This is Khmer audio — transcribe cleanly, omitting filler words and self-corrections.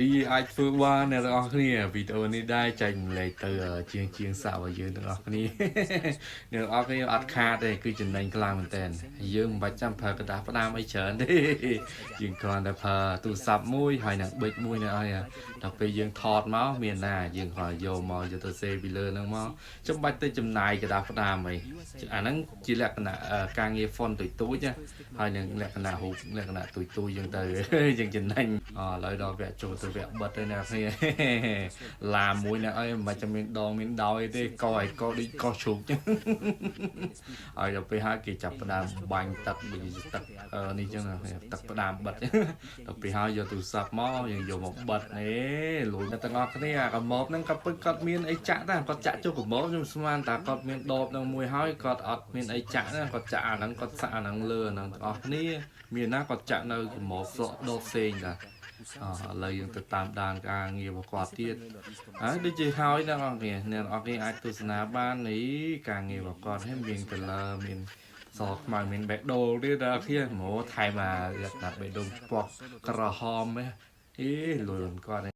អីអាចធ្វើបានអ្នកទាំងអស់គ្នាវីដេអូនេះដែរចែកម្លែកទៅជាងជាងសាក់របស់យើងទាំងអស់គ្នា អ្នកទាំងអស់គ្នាអត់ខាតទេគឺចំណេញខ្លាំងមែនតើយើងមិនបាច់ចាំប្រើក្រដាសផ្ដាំអីច្រើនទេយើងគ្រាន់តែប្រើទូរស័ព្ទមួយហើយនឹងប៊ិចមួយនៅឲ្យដល់ពេលយើងថតមកមានណាយើងគ្រាន់យកមកយកទៅសេពីលើហ្នឹងមកចាំបាច់ទៅចំណាយក្រដាសផ្ដាំអីអាហ្នឹងជាលក្ខណៈការងារ font ទុយទូចណាហើយនឹងលក្ខណៈរូបលក្ខណៈទុយទូចយើងទៅ យើងចំណេញអឥឡូវដល់វគ្គចូលទៅវគ្គបិទហើយអ្នកគ្នា ឡាមួយអ្នកអើយមិនបាច់ចាំមានដងមានដោយទេកឲ្យកដូចកោជ្រូកចឹង ហើយដល់ពេលហើយគេចាប់ផ្ដើមបាញ់ទឹកដូចជាទឹកនេះចឹងណាទឹកផ្ដើមបិទ ដល់ពេលហើយយកទូរស័ព្ទមកយើងយកមកបិទនេះលួចតែទាំងអស់គ្នាអាកាម៉បហ្នឹងក៏ពិតគាត់មានអីចាក់ដែរគាត់ចាក់ចូលកាម៉បខ្ញុំស្មានតែគាត់មានដបហ្នឹងមួយហើយគាត់អត់មានអីចាក់ណាគាត់ចាក់អាហ្នឹងគាត់សាក់អាហ្នឹងលើអាហ្នឹងទាំងអស់គ្នាមានណាគាត់ចាក់នៅកាម៉បស្រកដបផ្សេងដែរអឥឡូវយើងទៅតាមដានការងាររបស់គាត់ទៀតហើយដូចជាហើយអ្នកនរគ្នាអ្នកនរគ្នាអាចទស្សនាបាននេះការងាររបស់គាត់ហើយមាន color មានសខ្មៅមានបេះដូងទៀតដល់គ្នាហ្មងថែមអាលក្ខណៈបេះដូងពណ៌ក្រហមហ៎អេលុយគាត់។